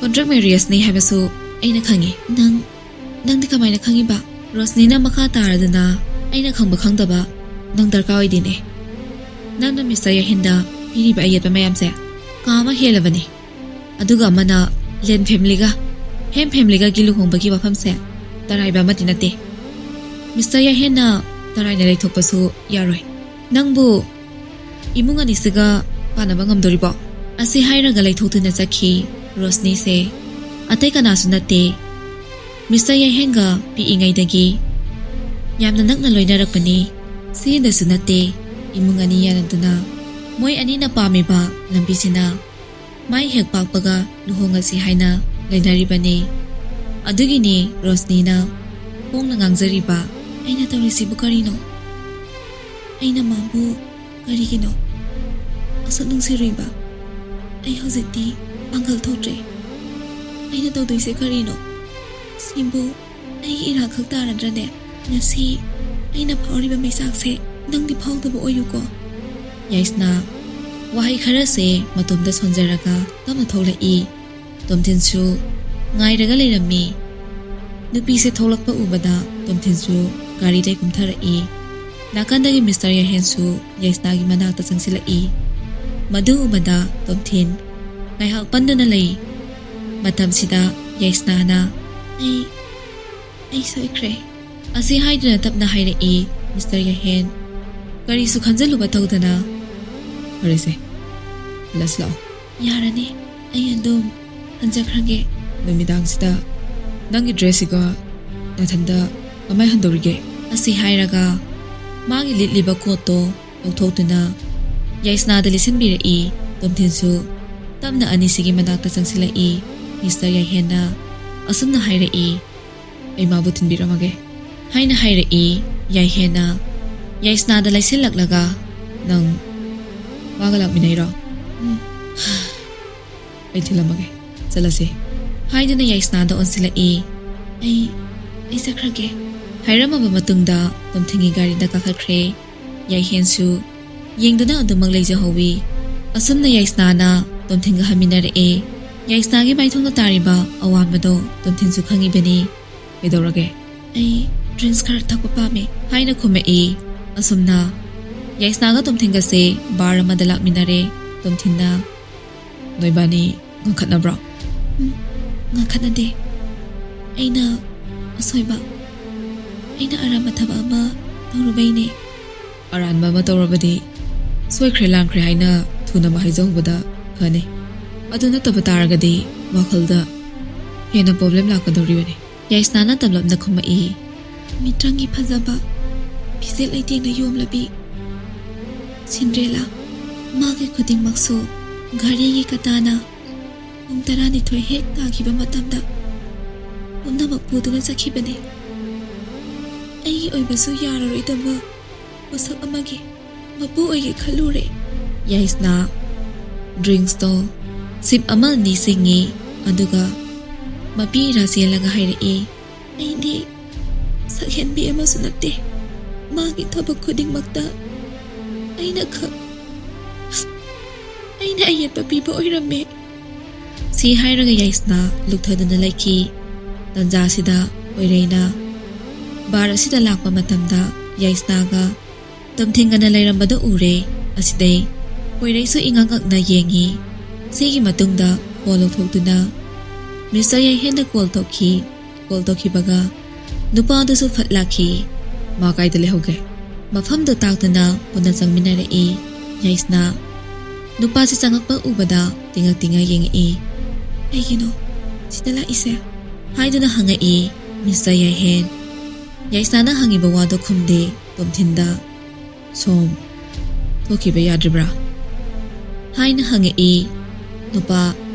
ꯀꯣꯟꯇ꯭ꯔꯦꯛ ꯃꯦꯔꯤꯌꯦꯖꯅꯤ ꯍꯥꯏꯕꯁꯨ ꯑꯩꯅ ꯈꯪꯉꯤ꯫ ꯅꯪ, ꯅꯪꯗꯤ ꯀꯃꯥꯏꯅ ꯈꯪꯉꯤꯕ? ꯔꯣꯁꯅꯤꯅ ꯃꯈꯥ ꯇꯥꯔꯗꯨꯅ, ꯑꯩꯅ ꯈꯪꯕ ꯈꯪꯗꯕ ꯅꯪ ꯗꯔꯀꯥꯔ ꯑꯣꯏꯗꯦꯅꯦ꯫ ꯅꯪꯅ ꯃꯤꯁꯇꯔ ꯌꯥꯍꯦꯟꯗ ꯄꯤꯔꯤꯕ ꯑꯌꯦꯠꯄ ꯃꯌꯥꯝꯁꯦ ꯀꯥ ꯑꯃ ꯍꯦꯜꯂꯕꯅꯤ꯫ ꯑꯗꯨꯒ ꯑꯃꯅ ꯂꯦꯟ ꯐꯦꯃꯤꯂꯤꯒ ꯍꯦꯝ ꯐꯦꯃꯤꯂꯤꯒꯒꯤ ꯂꯨꯍꯣꯡꯕꯒꯤ ꯋꯥꯐꯝꯁꯦ ꯇꯔꯥꯏꯕ ꯑꯃꯗꯤ ꯅꯠꯇꯦ꯫ ꯃꯤꯁꯇꯔ ꯌꯥꯍꯦꯟꯅ ꯇꯔꯥꯏꯅ ꯂꯩꯊꯣꯛꯄꯁꯨ ꯌꯥꯔꯣꯏ꯫ ꯅꯪꯕꯨ ꯏꯃꯨꯡ ꯑꯅꯤꯁꯤꯒ ꯄꯥꯟꯅꯕ ꯉꯝꯗꯣꯔꯤꯕꯣ? ꯑꯁꯤ ꯍꯥꯏꯔꯒ ꯂꯩꯊꯣꯛꯇꯨꯅ ꯆꯠꯈꯤ ꯔꯣꯁꯅꯤꯁꯦ꯫ ꯑꯇꯩ ꯀꯅꯥꯁꯨ ꯅꯠꯇꯦ, ꯃꯤꯁꯇꯔ ꯌꯥꯏꯍꯦꯟꯒ ꯄꯤꯛꯏꯉꯩꯗꯒꯤ ꯌꯥꯝꯅ ꯅꯛꯅ ꯂꯣꯏꯅꯔꯛꯄꯅꯤ꯫ ꯁꯤꯗꯁꯨ ꯅꯠꯇꯦ, ꯏꯃꯨꯡ ꯑꯅꯤ ꯌꯥꯅꯗꯨꯅ ꯃꯣꯏ ꯑꯅꯤꯅ ꯄꯥꯝꯃꯤꯕ ꯂꯝꯕꯤꯁꯤꯅ ꯃꯥꯏ ꯍꯦꯛ ꯄꯥꯛꯄꯒ ꯂꯨꯍꯣꯡꯉꯁꯤ ꯍꯥꯏꯅ ꯂꯩꯅꯔꯤꯕꯅꯤ꯫ ꯑꯗꯨꯒꯤꯅꯤ ꯔꯣꯁꯅꯤꯅ ꯐꯣꯡꯅ ꯉꯥꯡꯖꯔꯤꯕ, "ꯑꯩꯅ ꯇꯧꯔꯤꯁꯤꯕꯨ ꯀꯔꯤꯅꯣ? ꯑꯩꯅ ꯃꯥꯕꯨ ꯀꯔꯤꯒꯤꯅꯣ ꯑꯁꯨꯛ ꯅꯨꯡꯁꯤꯔꯨꯏꯕ? ꯑꯩ ꯍꯧꯖꯤꯛꯇꯤ ꯄꯥꯡꯒꯜ ꯊꯣꯛꯇ꯭ꯔꯦ꯫ ꯑꯩꯅ ꯇꯧꯗꯣꯏꯁꯦ ꯀꯔꯤꯅꯣ? ꯁꯤꯕꯨ ꯑꯩꯒꯤ ꯏꯔꯥꯛ ꯈꯛ ꯇꯥꯔꯗ꯭ꯔꯅꯦ? ꯉꯁꯤ ꯑꯩꯅ ꯐꯥꯎꯔꯤꯕ ꯃꯩꯆꯥꯛꯁꯦ ꯅꯪꯗꯤ ꯐꯥꯎꯗꯕ ꯑꯣꯏꯌꯨꯀꯣ꯫" ꯌꯥꯏꯁꯅꯥ ꯋꯥꯍꯩ ꯈꯔꯁꯦ ꯃꯇꯣꯝꯇ ꯁꯣꯟꯖꯔꯒ ꯇꯞꯅ ꯊꯣꯛꯂꯛꯏ꯫ ꯇꯣꯝꯊꯤꯟꯁꯨ ꯉꯥꯏꯔꯒ ꯂꯩꯔꯝꯃꯤ꯫ ꯅꯨꯄꯤꯁꯦ ꯊꯣꯛꯂꯛꯄ ꯎꯕꯗ ꯇꯣꯝꯊꯤꯟꯁꯨ ꯒꯥꯔꯤꯗꯩ ꯀꯨꯝꯊꯔꯛꯏ꯫ ꯅꯥꯀꯟꯗꯒꯤ ꯃꯤꯁꯇꯔ ꯌꯥꯍꯦꯟꯁꯨ ꯌꯥꯏꯁꯅꯥꯒꯤ ꯃꯅꯥꯛꯇ ꯆꯪꯁꯤꯜꯂꯛꯏ꯫ ꯃꯗꯨ ꯎꯕꯗ ꯇꯣꯝꯊꯤꯟ ꯉꯥꯏꯍꯥꯛ ꯄꯟꯗꯨꯅ ꯂꯩ꯫ ꯃꯇꯝꯁꯤꯗ ꯌꯥꯏꯁꯅꯥꯅ, "ꯑꯩ, ꯑꯩ ꯁꯣꯏꯈ꯭ꯔꯦ" ꯑꯁꯤ ꯍꯥꯏꯗꯨꯅ ꯇꯞꯅ ꯍꯥꯏꯔꯛꯏ ꯃꯤꯁꯇꯔ ꯌꯥꯍꯦꯟ꯫ ꯀꯔꯤꯁꯨ ꯈꯟꯖꯜꯂꯨꯕ ꯇꯧꯗꯅ, "ꯐꯔꯦꯁꯦ, ꯍꯜꯂꯁꯤ ꯂꯥꯛꯑꯣ꯫" "ꯌꯥꯔꯅꯤ, ꯑꯩ ꯑꯗꯨꯝ ꯍꯟꯖꯈ꯭ꯔꯒꯦ꯫" "ꯅꯨꯃꯤꯗꯥꯡꯁꯤꯗ ꯅꯪꯒꯤ ꯗ꯭ꯔꯦꯁꯁꯤꯒ ꯅꯥꯊꯟꯗ ꯀꯃꯥꯏ ꯍꯟꯗꯧꯔꯤꯒꯦ?" ꯑꯁꯤ ꯍꯥꯏꯔꯒ ꯃꯥꯒꯤ ꯂꯤꯠꯂꯤꯕ ꯀꯣꯠꯇꯣ ꯂꯧꯊꯣꯛꯇꯨꯅ ꯌꯥꯏꯁꯅꯥꯗ ꯂꯤꯠꯁꯤꯟꯕꯤꯔꯛꯏ꯫ ꯇꯣꯝꯊꯤꯟꯁꯨ ꯇꯞꯅ ꯑꯅꯤꯁꯤꯒꯤ ꯃꯅꯥꯛꯇ ꯆꯪꯁꯤꯜꯂꯛꯏ꯫ ꯃꯤꯁꯇꯔ ꯌꯥꯏꯍꯦꯟꯅ ꯑꯁꯨꯝꯅ ꯍꯥꯏꯔꯛꯏ, "ꯑꯩ ꯃꯥꯕꯨ ꯊꯤꯟꯕꯤꯔꯝꯃꯒꯦ" ꯍꯥꯏꯅ ꯍꯥꯏꯔꯛꯏ꯫ ꯌꯥꯏꯍꯦꯟꯅ ꯌꯥꯏꯁꯅꯥꯗ ꯂꯩꯁꯤꯜꯂꯛꯂꯒ, "ꯅꯪ ꯃꯥꯒ ꯂꯥꯛꯃꯤꯟꯅꯩꯔꯣ?" "ꯎꯝ, ꯑꯩ ꯊꯤꯜꯂꯝꯃꯒꯦ, ꯆꯠꯂꯁꯤ" ꯍꯥꯏꯗꯨꯅ ꯌꯥꯏꯁꯅꯥꯗ ꯑꯣꯟꯁꯤꯜꯂꯛꯏ꯫ "ꯑꯩ, ꯑꯩ ꯆꯠꯈ꯭ꯔꯒꯦ" ꯍꯥꯏꯔꯝꯃꯕ ꯃꯇꯨꯡꯗ ꯇꯣꯝꯊꯤꯟꯒꯤ ꯒꯥꯔꯤꯗ ꯀꯥꯈꯠꯈ꯭ꯔꯦ꯫ ꯌꯥꯏꯍꯦꯟꯁꯨ ꯌꯦꯡꯗꯨꯅ ꯑꯗꯨꯃꯛ ꯂꯩꯖꯍꯧꯋꯤ꯫ ꯑꯁꯨꯝꯅ ꯌꯥꯏꯁꯅꯥꯅ ꯇꯣꯝꯊꯤꯟꯒ ꯍꯟꯃꯤꯟꯅꯔꯛꯑꯦ꯫ ꯌꯥꯏꯁꯅꯥꯒꯤ ꯃꯥꯏꯊꯣꯡꯗ ꯇꯥꯔꯤꯕ ꯑꯋꯥꯡꯕꯗꯣ ꯇꯣꯝꯊꯤꯟꯁꯨ ꯈꯪꯉꯤꯕꯅꯤ꯫ "ꯀꯩꯗꯧꯔꯒꯦ?" "ꯑꯩ ꯗ꯭ꯔꯤꯡꯁ ꯈꯔ ꯊꯛꯄ ꯄꯥꯝꯃꯦ," ꯍꯥꯏꯅ ꯈꯨꯝꯃꯛꯏ꯫ ꯑꯁꯨꯝꯅ ꯌꯥꯏꯁꯅꯥꯒ ꯇꯣꯝꯊꯤꯟꯒꯁꯦ ꯕꯥꯔ ꯑꯃꯗ ꯂꯥꯛꯃꯤꯟꯅꯔꯦ꯫ ꯇꯣꯝꯊꯤꯟꯅ, "ꯅꯣꯏꯕꯥꯅꯤ ꯉꯥꯡꯈꯠꯅꯕ꯭ꯔꯣ?" "ꯎꯝ, ꯉꯥꯡꯈꯠꯅꯗꯦ꯫ ꯑꯩꯅ ꯑꯁꯣꯏꯕ, ꯑꯩꯅ ꯑꯔꯥꯟꯕ ꯊꯕꯛ ꯑꯃ ꯇꯧꯔꯨꯕꯩꯅꯦ꯫" "ꯑꯔꯥꯟꯕ ꯑꯃ ꯇꯧꯔꯕꯗꯤ ꯁꯣꯏꯈ꯭ꯔꯦ ꯂꯥꯟꯈ꯭ꯔꯦ ꯍꯥꯏꯅ ꯊꯨꯅ ꯍꯥꯏꯖꯍꯧꯕꯗ ꯐꯅꯤ꯫ ꯑꯗꯨ ꯅꯠꯇꯕ ꯇꯥꯔꯒꯗꯤ ꯋꯥꯈꯜꯗ ꯍꯦꯟꯅ ꯄ꯭ꯔꯣꯕ꯭ꯂꯦꯝ ꯂꯥꯛꯀꯗꯧꯔꯤꯕꯅꯤ꯫" ꯌꯥꯏꯁꯅꯥꯅ ꯇꯝꯂꯞꯅ ꯈꯨꯝꯃꯛꯏ꯫ "ꯃꯤꯇ꯭ꯔꯪꯒꯤ ꯐꯖꯕ, ꯐꯤꯖꯦꯠ ꯂꯩꯇꯦꯡꯅ ꯌꯣꯝꯂꯕꯤ ꯁꯤꯟꯗ꯭ꯔꯦꯂꯥ, ꯃꯥꯒꯤ ꯈꯨꯗꯤꯡꯃꯛꯁꯨ ꯘꯔꯤꯒꯤ ꯀꯇꯥꯅ ꯄꯨꯡ ꯇꯔꯥꯅꯤꯊꯣꯏ ꯍꯦꯛ ꯇꯥꯈꯤꯕ ꯃꯇꯝꯗ ꯄꯨꯝꯅꯃꯛ ꯄꯨꯗꯨꯅ ꯆꯠꯈꯤꯕꯅꯤ꯫ ꯑꯩꯒꯤ ꯑꯣꯏꯕꯁꯨ ꯌꯥꯔꯔꯣꯏꯗꯕ ꯄꯣꯠꯁꯛ ꯑꯃꯒꯤ ꯃꯄꯨ ꯑꯣꯏꯒꯦ ꯈꯜꯂꯨꯔꯦ꯫" ꯌꯥꯏꯁꯅꯥ ꯗ꯭ꯔꯤꯡꯁꯇꯣ ꯁꯤꯞ ꯑꯃ ꯑꯅꯤ ꯆꯤꯡꯉꯤ, ꯑꯗꯨꯒ ꯃꯄꯤ ꯏꯔꯥ ꯆꯦꯜꯂꯒ ꯍꯥꯏꯔꯛꯏ꯫ "ꯑꯩꯗꯤ ꯁꯛꯍꯦꯟꯕꯤ ꯑꯃꯁꯨ ꯅꯠꯇꯦ꯫ ꯃꯥꯒꯤ ꯊꯕꯛ ꯈꯨꯗꯤꯡꯃꯛꯇ ꯑꯩꯅ ꯈꯛ, ꯑꯩꯅ ꯑꯌꯦꯠꯄ ꯄꯤꯕ ꯑꯣꯏꯔꯝꯃꯦ꯫" ꯁꯤ ꯍꯥꯏꯔꯒ ꯌꯥꯏꯁꯅꯥ ꯂꯨꯞꯊꯗꯨꯅ ꯂꯩꯈꯤ꯫ ꯇꯟꯖꯥꯁꯤꯗ ꯄꯣꯏꯔꯩꯅ ꯕꯥꯔ ꯑꯁꯤꯗ ꯂꯥꯛꯄ ꯃꯇꯝꯗ ꯌꯥꯏꯁꯅꯥꯒ ꯇꯣꯝꯊꯤꯟꯒꯅ ꯂꯩꯔꯝꯕꯗꯨ ꯎꯔꯦ꯫ ꯑꯁꯤꯗꯩ ꯄꯣꯏꯔꯩꯁꯨ ꯏꯉꯛ ꯉꯛꯅ ꯌꯦꯡꯉꯤ꯫ ꯁꯤꯒꯤ ꯃꯇꯨꯡꯗ ꯐꯣꯟ ꯂꯧꯊꯣꯛꯇꯨꯅ ꯃꯤꯁꯇꯔ ꯌꯥꯏꯍꯦꯟꯗ ꯀꯣꯜ ꯇꯧꯈꯤ꯫ ꯀꯣꯜ ꯇꯧꯈꯤꯕꯒ ꯅꯨꯄꯥꯗꯨꯁꯨ ꯐꯠ ꯂꯥꯛꯈꯤ꯫ "ꯃꯥ ꯀꯥꯏꯗ ꯂꯩꯍꯧꯒꯦ?" ꯃꯐꯝꯗꯨ ꯇꯥꯛꯇꯨꯅ ꯄꯨꯟꯅ ꯆꯪꯃꯤꯟꯅꯔꯛꯏ꯫ ꯌꯥꯏꯁꯅꯥ ꯅꯨꯄꯥꯁꯤ ꯆꯪꯉꯛꯄ ꯎꯕꯗ ꯇꯤꯡꯉꯛ ꯇꯤꯡꯉꯛ ꯌꯦꯡꯉꯛꯏ꯫ "ꯀꯩꯒꯤꯅꯣ ꯁꯤꯗ ꯂꯥꯛꯏꯁꯦ?" ꯍꯥꯏꯗꯨꯅ ꯍꯪꯉꯛꯏ ꯃꯤꯁꯇꯔ ꯌꯥꯏꯍꯦꯟ꯫ ꯌꯥꯏꯁꯅꯥꯅ ꯍꯪꯉꯤꯕ ꯋꯥꯗꯣ ꯈꯨꯝꯗꯦ꯫ ꯇꯣꯝꯊꯤꯟꯗ, "ꯁꯣꯝ ꯊꯣꯛꯈꯤꯕ ꯌꯥꯗ꯭ꯔꯤꯕ꯭ꯔꯥ?" ꯍꯥꯏꯅ ꯍꯪꯉꯛꯏ꯫ ꯅꯨꯄꯥ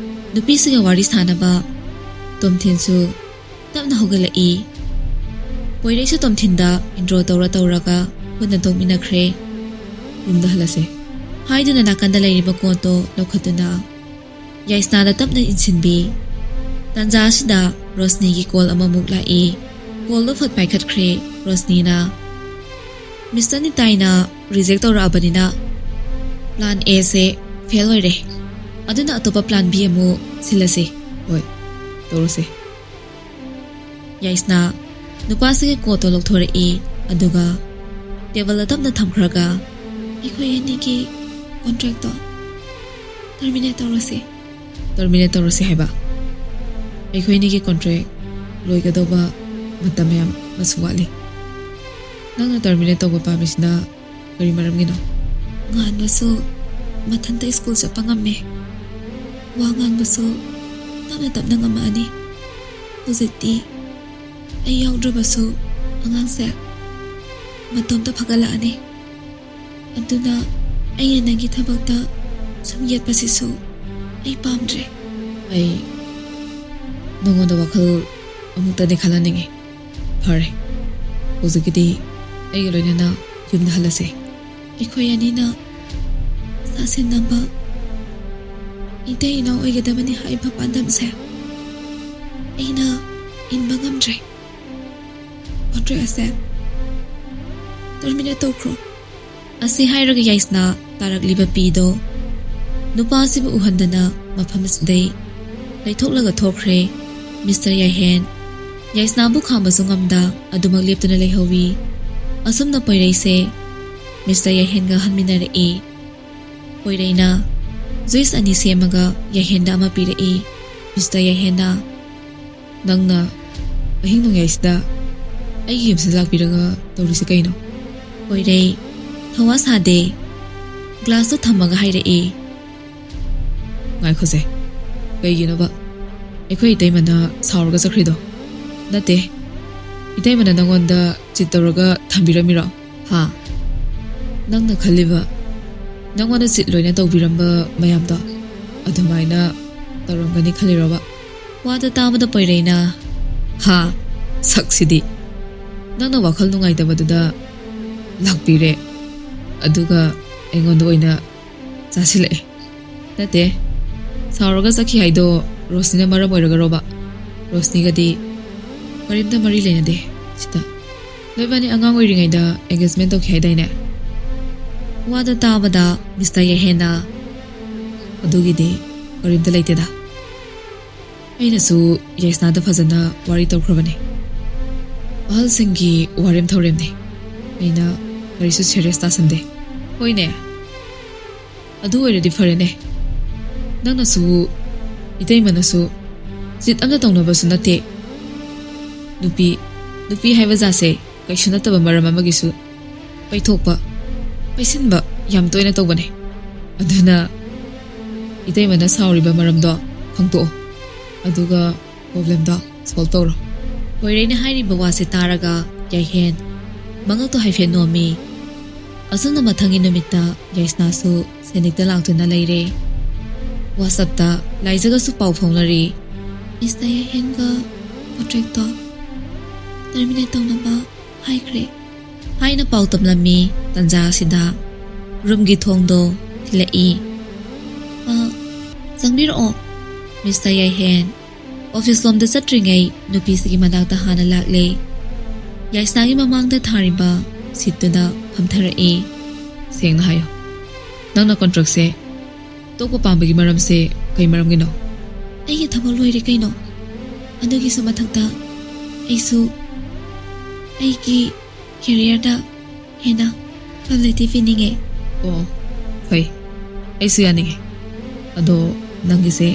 ꯅꯨꯄꯤꯁꯤꯒ ꯋꯥꯔꯤ ꯁꯥꯟꯅꯕ꯫ ꯇꯣꯝꯊꯤꯟꯁꯨ ꯇꯞꯅ ꯍꯧꯒꯠꯂꯛꯏ꯫ ꯄꯣꯏꯔꯩꯁꯨ ꯇꯣꯝꯊꯤꯟꯗ ꯏꯟꯇ꯭ꯔꯣ ꯇꯧꯔ ꯇꯧꯔꯒ ꯄꯨꯟꯅ ꯇꯣꯡꯃꯤꯟꯅꯈ꯭ꯔꯦ꯫ "ꯌꯨꯝꯗ ꯍꯜꯂꯁꯦ," ꯍꯥꯏꯗꯨꯅ ꯅꯥꯀꯟꯗ ꯂꯩꯔꯤꯕ ꯀꯣꯠꯇꯣ ꯂꯧꯈꯠꯇꯨꯅ ꯌꯥꯏꯁꯅꯥꯗ ꯇꯞꯅ ꯏꯟꯁꯤꯟꯕꯤ꯫ ꯇꯥꯟꯖꯥ ꯑꯁꯤꯗ ꯔꯣꯁꯅꯤꯒꯤ ꯀꯣꯜ ꯑꯃꯃꯨꯛ ꯂꯥꯛꯏ꯫ ꯀꯣꯜꯗꯣ ꯐꯠ ꯄꯥꯏꯈꯠꯈ꯭ꯔꯦ ꯔꯣꯁꯅꯤꯅ꯫ "ꯃꯤꯁꯇꯔ ꯅꯤꯇꯥꯏꯅ ꯔꯤꯖꯦꯛ ꯇꯧꯔꯛꯑꯕꯅꯤꯅ Plan A ꯁꯦ fail ꯑꯣꯏꯔꯦ, ꯑꯗꯨꯅ ꯑꯇꯣꯞꯄ plan B ꯑꯃꯨꯛ ꯁꯤꯜꯂꯁꯤ꯫ ꯍꯣꯏ, ꯇꯧꯔꯁꯦ꯫ ꯌꯥꯏꯁꯅꯥ ꯅꯨꯄꯥꯁꯤꯒꯤ ꯀꯣꯠꯇꯣ ꯂꯧꯊꯣꯔꯛꯏ, ꯑꯗꯨꯒ ꯇꯦꯕꯜꯗ ꯇꯞꯅ ꯊꯝꯈ꯭ꯔꯒ, "ꯑꯩꯈꯣꯏ ꯑꯅꯤꯒꯤ contractꯇꯣ terminate ꯇꯧꯔꯁꯤ꯫" "Terminate ꯇꯧꯔꯁꯤ ꯍꯥꯏꯕ? ꯑꯩꯈꯣꯏ ꯑꯅꯤꯒꯤ contract ꯂꯣꯏꯒꯗꯧꯕ ꯃꯇꯝ ꯌꯥꯝ ꯑꯃꯁꯨ ꯋꯥꯠꯂꯤ꯫ ꯅꯪꯅ terminate ꯇꯧꯕ ꯄꯥꯝꯃꯤꯁꯤꯅ ꯀꯔꯤ ꯃꯔꯝꯒꯤꯅꯣ?" "ꯉꯥꯟꯕꯁꯨ ꯃꯊꯟꯇ ꯁ꯭ꯀꯨꯜ ꯆꯠꯄ ꯉꯝꯃꯦ꯫ ꯋꯥ ꯉꯥꯡꯕꯁꯨ ꯇꯞꯅ ꯇꯞꯅ ꯉꯝꯃꯛꯑꯅꯤ꯫ ꯍꯧꯖꯤꯛꯇꯤ ꯑꯩ ꯌꯥꯎꯗ꯭ꯔꯕꯁꯨ ꯑꯉꯥꯡꯁꯦ ꯃꯇꯣꯝꯇ ꯐꯒꯠꯂꯛꯑꯅꯤ꯫ ꯑꯗꯨꯅ ꯑꯩꯅ ꯅꯪꯒꯤ ꯊꯕꯛꯇ ꯁꯨꯝ ꯌꯦꯠꯄꯁꯤꯁꯨ ꯑꯩ ꯄꯥꯝꯗ꯭ꯔꯦ꯫" "ꯑꯩ ꯅꯉꯣꯟꯗ ꯋꯥꯈꯜ ꯑꯃꯨꯛꯇꯗꯤ ꯈꯜꯍꯟꯅꯤꯡꯉꯤ꯫ ꯐꯔꯦ, ꯍꯧꯖꯤꯛꯀꯤꯗꯤ ꯑꯩꯒ ꯂꯣꯏꯅꯅ ꯌꯨꯝꯗ ꯍꯜꯂꯁꯦ꯫" "ꯑꯩꯈꯣꯏ ꯑꯅꯤꯅ ꯁꯥꯁꯤꯟꯅꯕ ꯏꯇꯩ ꯏꯅꯥꯎ ꯑꯣꯏꯒꯗꯕꯅꯤ ꯍꯥꯏꯕ ꯄꯥꯟꯗꯝꯁꯦ ꯑꯩꯅ ꯏꯟꯕ ꯉꯝꯗ꯭ꯔꯦ꯫ Contract ꯑꯁꯦ terminate ꯇꯧꯈ꯭ꯔꯣ꯫" ꯑꯁꯤ ꯍꯥꯏꯔꯒ ꯌꯥꯏꯁꯅꯥ ꯇꯥꯔꯛꯂꯤꯕ ꯄꯤꯗꯣ ꯅꯨꯄꯥ ꯑꯁꯤꯕꯨ ꯎꯍꯟꯗꯅ ꯃꯐꯝ ꯑꯁꯤꯗꯩ ꯂꯩꯊꯣꯛꯂꯒ ꯊꯣꯛꯈ꯭ꯔꯦ꯫ ꯃꯤꯁꯇꯔ ꯌꯥꯏꯍꯦꯟ ꯌꯥꯏꯁꯅꯥꯕꯨ ꯈꯥꯝꯕꯁꯨ ꯉꯝꯗ ꯑꯗꯨꯃꯛ ꯂꯦꯞꯇꯨꯅ ꯂꯩꯍꯧꯋꯤ꯫ ꯑꯁꯨꯝꯅ ꯄꯣꯏꯔꯩꯁꯦ ꯃꯤꯁꯇꯔ ꯌꯥꯏꯍꯦꯟꯒ ꯍꯟꯃꯤꯟꯅꯔꯛꯏ꯫ ꯄꯣꯏꯔꯩꯅ juice ꯑꯅꯤ ꯁꯦꯝꯃꯒ ꯌꯥꯏꯍꯦꯟꯗ ꯑꯃ ꯄꯤꯔꯛꯏ꯫ ꯃꯤꯁꯇꯔ ꯌꯥꯏꯍꯦꯟꯅ, "ꯅꯪꯅ ꯑꯍꯤꯡ ꯅꯣꯡꯌꯥꯏꯁꯤꯗ ꯑꯩꯒꯤ ꯌꯨꯝꯁꯤꯗ ꯂꯥꯛꯄꯤꯔꯒ ꯇꯧꯔꯤꯁꯤ ꯀꯩꯅꯣ?" ꯄꯣꯏꯔꯩ ꯊꯋꯥ ꯁꯥꯗꯦ꯫ Glassꯇꯣ ꯊꯝꯃꯒ ꯍꯥꯏꯔꯛꯏ, "ꯉꯥꯏꯈꯣꯁꯦ, ꯀꯩꯒꯤꯅꯣꯕ ꯑꯩꯈꯣꯏ ꯏꯇꯩꯃꯅ ꯁꯥꯎꯔꯒ ꯆꯠꯈ꯭ꯔꯤꯗꯣ? ꯅꯠꯇꯦ, ꯏꯇꯩꯃꯅ ꯅꯪꯉꯣꯟꯗ cheat ꯇꯧꯔꯒ ꯊꯝꯕꯤꯔꯝꯃꯤꯔꯣ? ꯍꯥ? ꯅꯪꯅ ꯈꯜꯂꯤꯕ, ꯅꯪꯉꯣꯟꯗ cheat ꯂꯣꯏꯅ ꯇꯧꯕꯤꯔꯝꯕ ꯃꯌꯥꯝꯗꯣ ꯑꯗꯨꯃꯥꯏꯅ ꯇꯧꯔꯝꯒꯅꯤ ꯈꯜꯂꯤꯔꯣꯕ?" ꯋꯥꯗꯣ ꯇꯥꯕꯗ ꯄꯣꯏꯔꯩꯅ, "ꯍꯥ? ꯁꯛꯁꯤꯗꯤ! ꯅꯪꯅ ꯋꯥꯈꯜ ꯅꯨꯡꯉꯥꯏꯇꯕꯗꯨꯗ ꯂꯥꯛꯄꯤꯔꯦ, ꯑꯗꯨꯒ ꯑꯩꯉꯣꯟꯗ ꯑꯣꯏꯅ ꯆꯥꯁꯤꯜꯂꯛꯑꯦ꯫ ꯅꯠꯇꯦ, ꯁꯥꯎꯔꯒ ꯆꯠꯈꯤ ꯍꯥꯏꯗꯣ ꯔꯣꯁꯅꯤꯅ ꯃꯔꯝ ꯑꯣꯏꯔꯒꯔꯣꯕ? ꯔꯣꯁꯅꯤꯒꯗꯤ ꯀꯔꯤꯝꯇ ꯃꯔꯤ ꯂꯩꯅꯗꯦ ꯁꯤꯗ꯫ ꯅꯣꯏꯕꯥꯅꯤ ꯑꯉꯥꯡ ꯑꯣꯏꯔꯤꯉꯩꯗ engagement ꯇꯧꯈꯤ ꯍꯥꯏꯗꯥꯏꯅꯦ?" ꯋꯥꯗꯣ ꯇꯥꯕꯗ ꯃꯤꯁꯇꯔ ꯌꯥꯏꯍꯦꯟꯅ, "ꯑꯗꯨꯒꯤꯗꯤ ꯀꯔꯤꯝꯇ ꯂꯩꯇꯦꯗ꯫ ꯑꯩꯅꯁꯨ ꯌꯥꯏꯁꯅꯥꯗ ꯐꯖꯅ ꯋꯥꯔꯤ ꯇꯧꯈ꯭ꯔꯕꯅꯦ꯫ ꯑꯍꯜꯁꯤꯡꯒꯤ ꯋꯥꯔꯦꯝ ꯊꯧꯔꯦꯝꯅꯦ꯫ ꯑꯩꯅ ꯀꯔꯤꯁꯨ ꯁꯦꯔꯤꯌꯁ ꯇꯥꯁꯟꯗꯦ꯫" "ꯍꯣꯏꯅꯦ, ꯑꯗꯨ ꯑꯣꯏꯔꯗꯤ ꯐꯔꯦꯅꯦ꯫ ꯅꯪꯅꯁꯨ ꯏꯇꯩꯃꯅꯁꯨ ꯆꯤꯠ ꯑꯝꯇ ꯇꯧꯅꯕꯁꯨ ꯅꯠꯇꯦ꯫ ꯅꯨꯄꯤ, ꯅꯨꯄꯤ ꯍꯥꯏꯕ ꯖꯥꯠꯁꯦ ꯀꯩꯁꯨ ꯅꯠꯇꯕ ꯃꯔꯝ ꯑꯃꯒꯤꯁꯨ ꯄꯩꯊꯣꯛꯄ, ꯄꯩꯁꯤꯟꯕ ꯌꯥꯝ ꯇꯣꯏꯅ ꯇꯧꯕꯅꯦ꯫ ꯑꯗꯨꯅ ꯏꯇꯩꯃꯅ ꯁꯥꯎꯔꯤꯕ ꯃꯔꯝꯗꯣ ꯈꯪꯗꯣꯛꯑꯣ, ꯑꯗꯨꯒ ꯄ꯭ꯔꯣꯕ꯭ꯂꯦꯝꯗꯣ ꯁꯣꯜꯕ ꯇꯧꯔꯣ꯫" ꯀꯣꯏꯔꯦꯅ ꯍꯥꯏꯔꯤꯕ ꯋꯥꯁꯦ ꯇꯥꯔꯒ ꯌꯥꯏꯍꯦꯟ ꯃꯉꯛꯇꯣ ꯍꯥꯏꯐꯦꯠ ꯅꯣꯝꯃꯤ꯫ ꯑꯁꯨꯝꯅ ꯃꯊꯪꯒꯤ ꯅꯨꯃꯤꯠꯇ ꯌꯥꯏꯁꯅꯥꯁꯨ ꯁꯦꯅꯤꯛꯇ ꯂꯥꯛꯇꯨꯅ ꯂꯩꯔꯦ꯫ ꯋꯥꯆꯞꯇ ꯂꯥꯏꯖꯒꯁꯨ ꯄꯥꯎ ꯐꯥꯎꯅꯔꯤ꯫ "ꯃꯤꯁꯇꯔ ꯌꯥꯏꯍꯦꯟꯒ ꯀꯣꯟꯇ꯭ꯔꯦꯛꯇꯣ ꯇꯔꯃꯤꯅꯦꯠ ꯇꯧꯅꯕ ꯍꯥꯏꯈ꯭ꯔꯦ" ꯍꯥꯏꯅ ꯄꯥꯎ ꯇꯝꯂꯝꯃꯤ꯫ ꯇꯟꯖꯥ ꯑꯁꯤꯗ ꯔꯨꯝꯒꯤ ꯊꯣꯡꯗꯣ ꯊꯤꯜꯂꯛꯏ꯫ "ꯑ, ꯆꯪꯕꯤꯔꯛꯑꯣ꯫" ꯃꯤꯁꯇꯔ ꯌꯥꯏꯍꯦꯟ ꯑꯣꯐꯤꯁ ꯂꯣꯝꯗ ꯆꯠꯇ꯭ꯔꯤꯉꯩ ꯅꯨꯄꯤꯁꯤꯒꯤ ꯃꯅꯥꯛꯇ ꯍꯥꯟꯅ ꯂꯥꯛꯂꯦ꯫ ꯌꯥꯏꯁꯅꯥꯒꯤ ꯃꯃꯥꯡꯗ ꯊꯥꯔꯤꯕ ꯁꯤꯠꯇꯨꯗ ꯐꯝꯊꯔꯛꯏ꯫ "ꯁꯦꯡꯅ ꯍꯥꯏꯌꯨ, ꯅꯪꯅ ꯀꯣꯟꯇ꯭ꯔꯦꯛꯁꯦ ꯇꯣꯛꯄ ꯄꯥꯝꯕꯒꯤ ꯃꯔꯝꯁꯦ ꯀꯩ ꯃꯔꯝꯒꯤꯅꯣ?" "ꯑꯩꯒꯤ ꯊꯕꯛ ꯂꯣꯏꯔꯦ ꯀꯩꯅꯣ꯫ ꯑꯗꯨꯒꯤꯁꯨ ꯃꯊꯛꯇ ꯑꯩꯁꯨ ꯑꯩꯒꯤ ꯀꯦꯔꯤꯌꯔꯗ ꯍꯦꯟꯅ ꯀ꯭ꯋꯥꯂꯤꯇꯤ ꯄꯤꯅꯤꯡꯉꯦ꯫" "ꯑꯣ, ꯐꯩ꯫ ꯑꯩꯁꯨ ꯌꯥꯅꯤꯡꯉꯦ꯫ ꯑꯗꯣ ꯅꯪꯒꯤꯁꯦ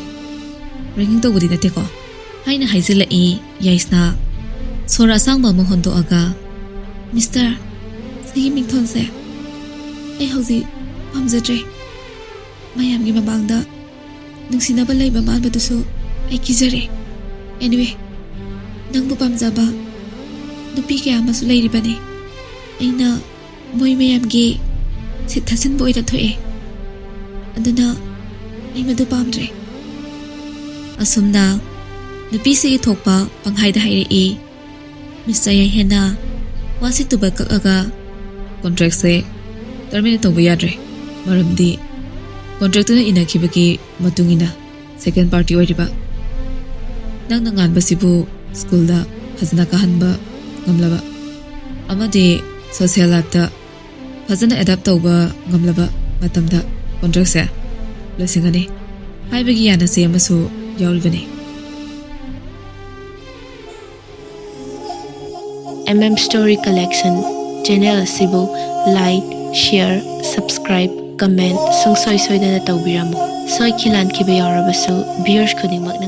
ꯔꯦꯒꯤꯡ ꯇꯧꯕꯗꯤ ꯅꯠꯇꯦꯀꯣ?" ꯍꯥꯏꯅ ꯍꯥꯏꯖꯤꯜꯂꯛꯏ ꯌꯥꯏꯁꯅꯥ꯫ ꯁꯣꯔ ꯑꯁꯥꯡꯕ ꯑꯃ ꯍꯣꯟꯗꯣꯛꯑꯒ, "ꯃꯤꯁꯇꯔ, ꯁꯤꯒꯤ ꯃꯤꯡꯊꯣꯜꯁꯦ ꯑꯩ ꯍꯧꯖꯤꯛ ꯄꯥꯝꯖꯗ꯭ꯔꯦ꯫ ꯃꯌꯥꯝꯒꯤ ꯃꯃꯥꯡꯗ ꯅꯨꯡꯁꯤꯅꯕ ꯂꯩꯕ ꯃꯥꯟꯕꯗꯨꯁꯨ ꯑꯩ ꯀꯤꯖꯔꯦ꯫ ꯑꯦꯅꯤꯋꯦ, ꯅꯪꯕꯨ ꯄꯥꯝꯖꯕ ꯅꯨꯄꯤ ꯀꯌꯥ ꯑꯃꯁꯨ ꯂꯩꯔꯤꯕꯅꯤ꯫ ꯑꯩꯅ ꯃꯣꯏ ꯃꯌꯥꯝꯒꯤ ꯁꯤꯠ ꯊꯥꯁꯤꯟꯕ ꯑꯣꯏꯅ ꯊꯣꯛꯑꯦ꯫ ꯑꯗꯨꯅ ꯑꯩ ꯃꯗꯨ ꯄꯥꯝꯗ꯭ꯔꯦ꯫" ꯑꯁꯨꯝꯅ ꯅꯨꯄꯤꯁꯤꯒꯤ ꯊꯣꯛꯄ ꯄꯪꯍꯥꯏꯗ ꯍꯥꯏꯔꯛꯏ꯫ ꯃꯤꯁꯇꯔ ꯌꯥꯏꯍꯦꯟꯅ ꯋꯥꯁꯤ ꯇꯨꯕ ꯀꯛꯑꯒ, "ꯀꯣꯟꯇ꯭ꯔꯦꯛꯁꯦ ꯇꯔꯃꯤꯅꯦꯠ ꯇꯧꯕ ꯌꯥꯗ꯭ꯔꯦ, ꯃꯔꯝꯗꯤ ꯀꯣꯟꯇ꯭ꯔꯦꯛꯇꯨꯅ ꯏꯅꯈꯤꯕꯒꯤ ꯃꯇꯨꯡ ꯏꯟꯅ ꯁꯦꯀꯦꯟ ꯄꯥꯔꯇꯤ ꯑꯣꯏꯔꯤꯕ ꯅꯪꯅ ꯉꯥꯟꯕꯁꯤꯕꯨ ꯁ꯭ꯀꯨꯜꯗ ꯐꯖꯅ ꯀꯥꯍꯟꯕ ꯉꯝꯂꯕ ꯑꯃꯗꯤ ꯁꯣꯁꯤꯌꯦꯜ ꯂꯥꯏꯐꯇ ꯐꯖꯅ ꯑꯦꯗꯥꯞ ꯇꯧꯕ ꯉꯝꯂꯕ ꯃꯇꯝꯗ ꯀꯣꯟꯇ꯭ꯔꯦꯛꯁꯦ ꯂꯣꯏꯁꯤꯟꯒꯅꯤ ꯍꯥꯏꯕꯒꯤ ꯌꯥꯅꯁꯦ ꯑꯃꯁꯨ ꯌꯥꯎꯔꯤꯕꯅꯤ꯫ M M Story Collection channel ꯑꯁꯤꯕꯨ like, share, subscribe, comment ꯁꯨꯡꯁꯣꯏ ꯁꯣꯏꯗꯅ ꯇꯧꯕꯤꯔꯝꯃꯨ꯫ ꯁꯣꯏꯈꯤ ꯂꯥꯟꯈꯤꯕ ꯌꯥꯎꯔꯕꯁꯨ viewers ꯈꯨꯗꯤꯡꯃꯛꯅ